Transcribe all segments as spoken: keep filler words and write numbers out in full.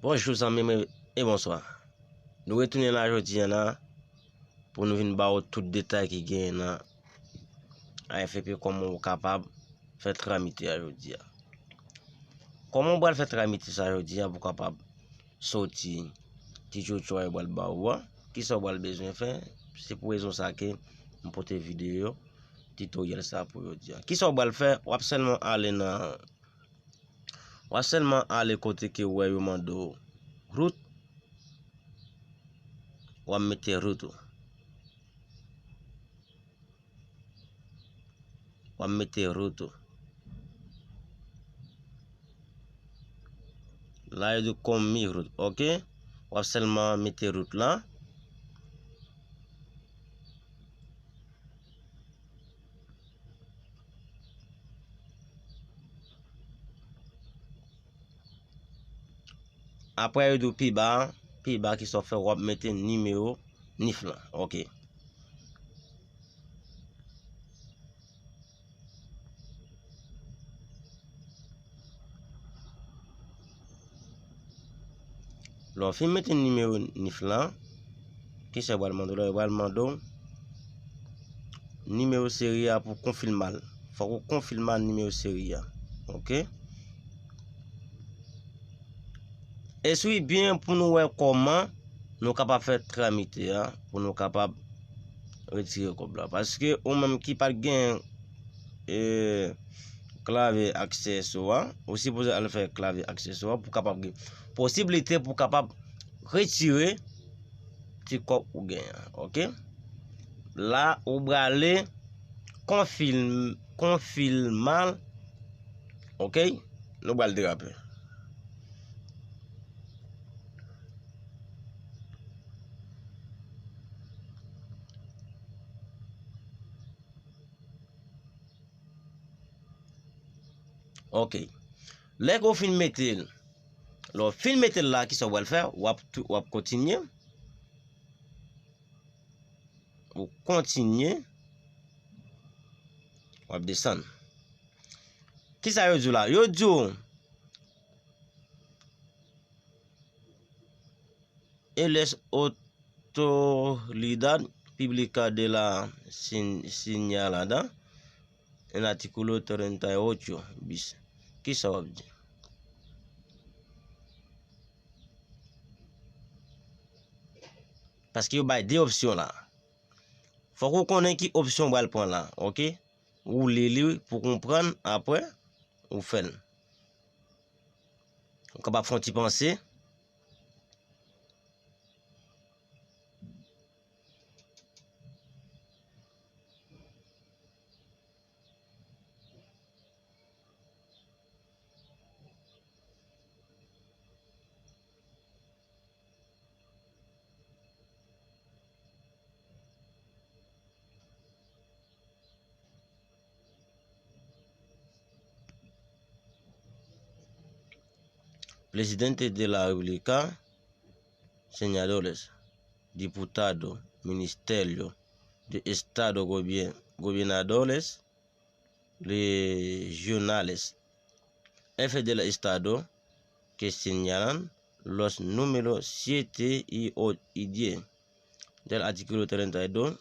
Bonjou zanmi m e bonswa. Nou retounen la jodi a la pou nou vin ba w tout detay ki genyen nan A F P, kòman w kapab fè tramite a jodi a. Kòman w pral fè tramite sa jodi a pou w kapab soti ti tchotcho a yo pral ba ou a? Kisa w pral bezwen fè? Se pou rezon sa ke m pote videyo titoryèl sa pou jodi a. Kisa w pral fè? W ap sèlman ale nan W ap sèlman ale kote ke w wè yo mande w route, w ap mete route ou. W ap mete route ou. La yo di w konmi route, oke? W ap sèlman mete route la. Apre yo di w pi ba, pi ba kisa w fè, w ap mete nimewo nif lan. Oke. Lè w fin mete nimewo nif lan, kisa yo pral mande w la? Yo pral mande w nimewo seri a pou konfime l. Fòk ou konfime nimewo seri a. Oke? E swiv byen pou nou wè kòman nou kapab fè tramite a, pou nou kapab retire kòb la. Paske ou menm ki pa t gen, e, klavye aksè so a, ou sipoze al fè klavye aksè so a pou kapab gen posiblite pou kapab retire ti kòb ou gen an, oke? La, ou prale konfime, konfime l, oke? Nou pral derape. Oke. Lè ke w fin mete l, lè w fin mete l la, kisa w pral fè? W ap tou, w ap kontinye. Ou kontinye. W ap desann. Kisa yo di w la? Yo di w, e les autoridad pública de la sin-, señalada en artículo treinta y ocho bis. Kisa w ap di? Paske yo bay de opsyon la. Fòk ou konnen ki opsyon w pral pran la, oke? Ou li li pou konprann, apre, ou fè l. Ou kapab fè yon ti panse. Presidente de la República, senadores, diputados, ministerio de Estado, gobie-, gobernadores, regionales, jefe de Estado que señalan los números siete y o-, y diez del artículo treinta y dos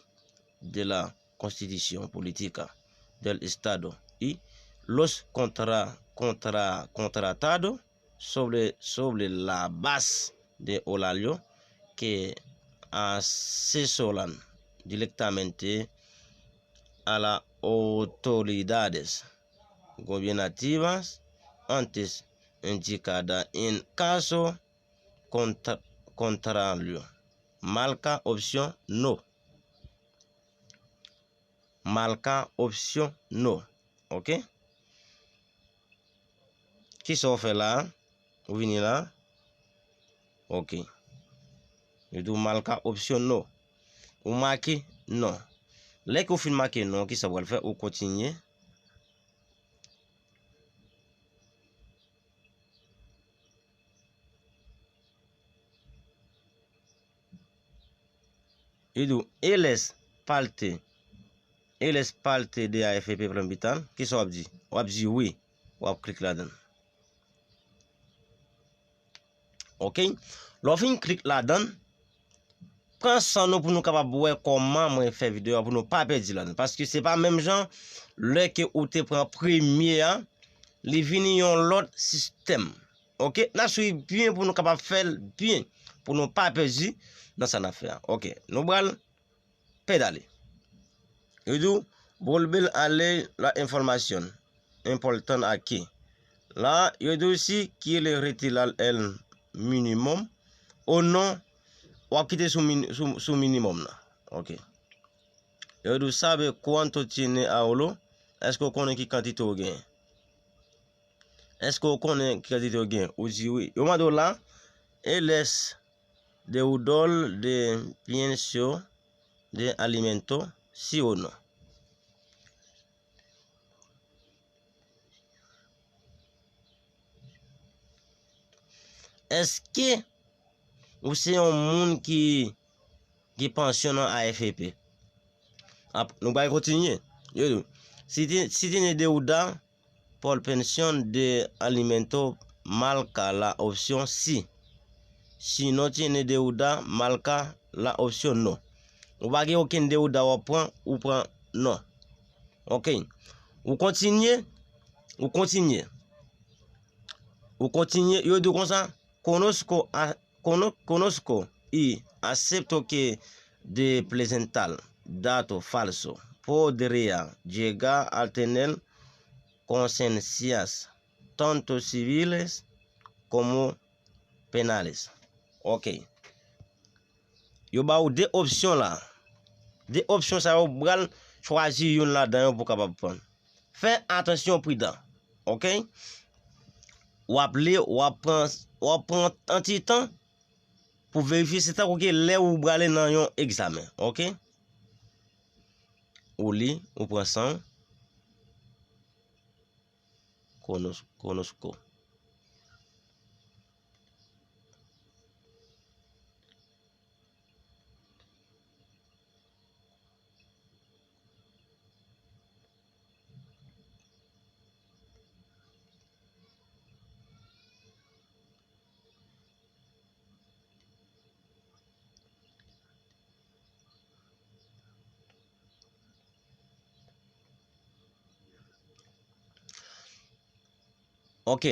de la Constitución Política del Estado y los contra-, contra-, contratados sobre, sobre la base de horario que asesoran directamente a las autoridades gobernativas antes indicada. En caso contra-, contrario, marca opción no. Marca opción no. Oke? Kisa w fè la? Ou vini la? Oke. Yo di w marca opción no. Ou make non. Lè ke w fin make non, kisa w pral fè? Ou kontinye. Li di w, él es parte, él es parte de A F P Plan Vital. Kisa w ap di? W ap di wi. W ap klik ladan l. Ok? Lè w fin klik ladan l, pran san nou pou nou kapab wè kòman mwen fè videyo a pou nou pa pèdi ladan l. Paske se pa menm jan lè ke ou te pran premye a, li vini yon lòt sistèm. Ok? N ap swiv byen pou nou kapab fè l byen, pou nou pa pèdi nan sa n ap fè a. Ok, nou pral pedale. Yo di w, volver a leer la información importante aquí. La, yo di w si quiere retirar el minimum o no, w ap kite sou, min, sou, sou minimum nan. Ok. Yo di w, sabe cuánto tiene ahorro? Èske w konnen ki kantite w gen? Èske w konnen ki kantite w gen? Ou di wi. Yo mande w la, él es deudor de pienso de alimento, si o no? Èske ou se yon moun ki gen pansyon nan A F P? Ap, nou pral kontinye. Yo di w, si ti, si tiene deuda por pensión de alimento, marca la opción sí. Si no tiene deuda, marca la opción no. Ou pa gen okenn deuda w ap pran, ou pran non. Ok. Ou kontinye, ou kontinye. Ou kontinye, yo di w konsa, conozco a, cono, conozco y acepto que de presentar datos falsos podría llegar a tener consecuencias tanto civiles como penales. Ok. Yo ba w de opsyon la. De opsyon sa yo, ou pral chwazi youn ladan yo pou w kapab pran. Fè atansyon, pridan. Ok? W ap li, w ap pran, w ap pran an ti tan pou verifye. Se tankou ke lè ou prale nan yon egzamen. Ok? Ou li, ou pran san w. Konos, konosko. Ok.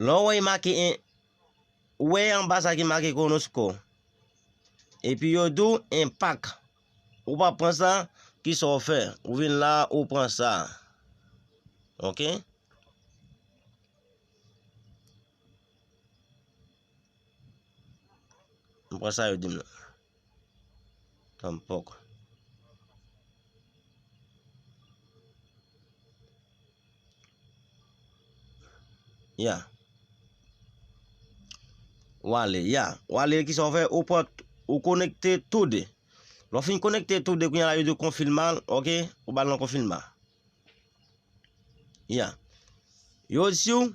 Lè w wè make en, ou wè anba sa ki make konosko. Epi yo di w enpak. Ou pa pran sa, kisa w fè? Ou vin la, ou pran sa. Ok? M pran sa yo di m nan. Tanpòk. Ya. W ale, ya. W ale, kisa w fè? Ou pran, ou konekte tou de. Lè w fin konekte tou de, kounye a la, yo di w konfime, ok? Ou ba l nan konfime. Ya. Yo di w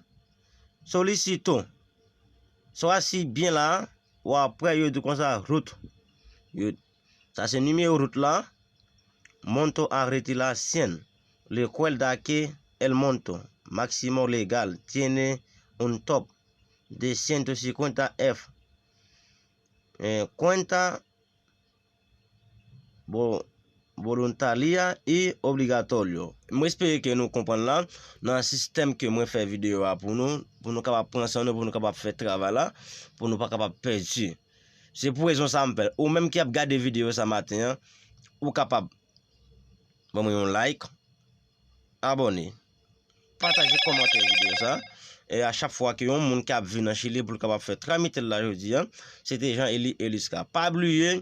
solisito. Swa si byen la, w ap wè yo di w konsa root. Yo, sa se nimewo root la. Monto a retirar cien. Recuerda que el monto máximo legal tiene un top de ciento cincuenta F. Eh, cuenta bo-, voluntaria y obligatorio. Mwen espere ke nou konprann la, nan sistèm ke mwen fè videyo a pou nou, pou nou kapab pran san nou, pou nou kapab fè travay la, pou nou pa kapab pèdi. Se pou rezon sa m fè l. Ou menm ki ap gade videyo sa maten an, ou kapab ban mwen yon like, abòne, pataje, kòmante videyo sa. E a chak fwa ke yon moun ki ap viv nan Chili pou l kapab fè tramite l la jodi a, se te Jean Élie Elisca. Pa bliye,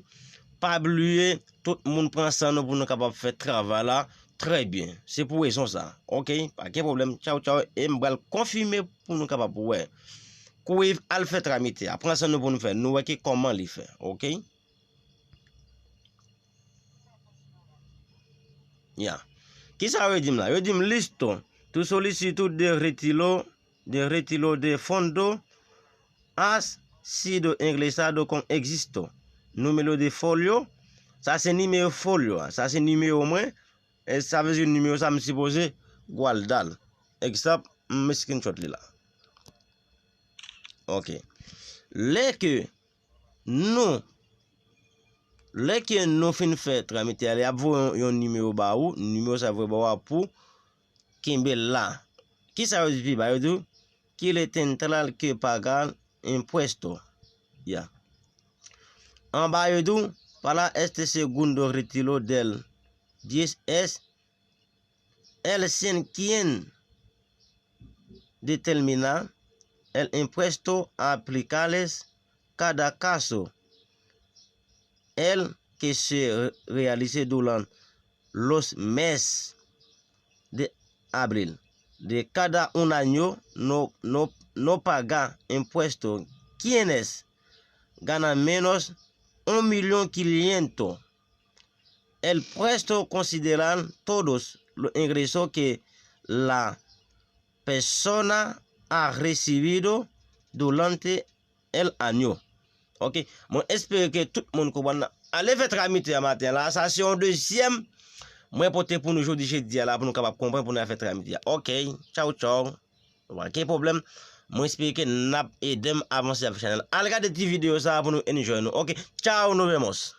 pa bliye, tout moun pran san nou pou nou kapab fè travay la trè byen. Se pou rezon sa. Ok? Pa gen pwoblèm. Tchaw, tchaw. E m pral konfime pou nou kapab wè. Kwiv al fè tramite a. Pran san nou pou nou fè. Nou wè ki kòman li fè. Ok? Ya. Kisa yo di m la? Yo di m listo, tu solicitud de retiro, de retiro de fondo has sido ingresado con existo. Número de folio, sa se nimewo folyo a. Sa se nimewo mwen. E sa vle di nimewo sa m sipoze gwal dal. Egzanp, m screenshot li la. Ok. Lè ke nou, lè ke nou fin fè tramite a, y ap voye yon, yon nimewo ba ou, nimewo sa voye ba ou a pou kenbe l la. Kisa yo di pi ba? Yo di w, "Chi le tentarà che paga impuesto." Ya. Anba yo di w, "Para este segundo retiro del diez es el cien quien determina el impuesto a aplicarles cada caso, el que se realice durante los meses de abril de cada un año no, no, no paga impuesto quienes ganan menos un millón quinientos. El puesto consideran todos los ingresos que la persona ha recibido durante el año." Ok, mwen espere ke tout moun konprann. Ale fè tramite a maten la. Sa se yon dezyèm mwen pote pou nou jodi jedi a la pou nou kapab konprann pou nou fè tramite a. Ok, tchaw tchaw. Nou pa gen pwoblèm. Mwen espere ke n ap ede m avanse avèk chanèl. Al gade ti videyo sa pou nou enjoy nou. Ok, tchaw, nos vemos.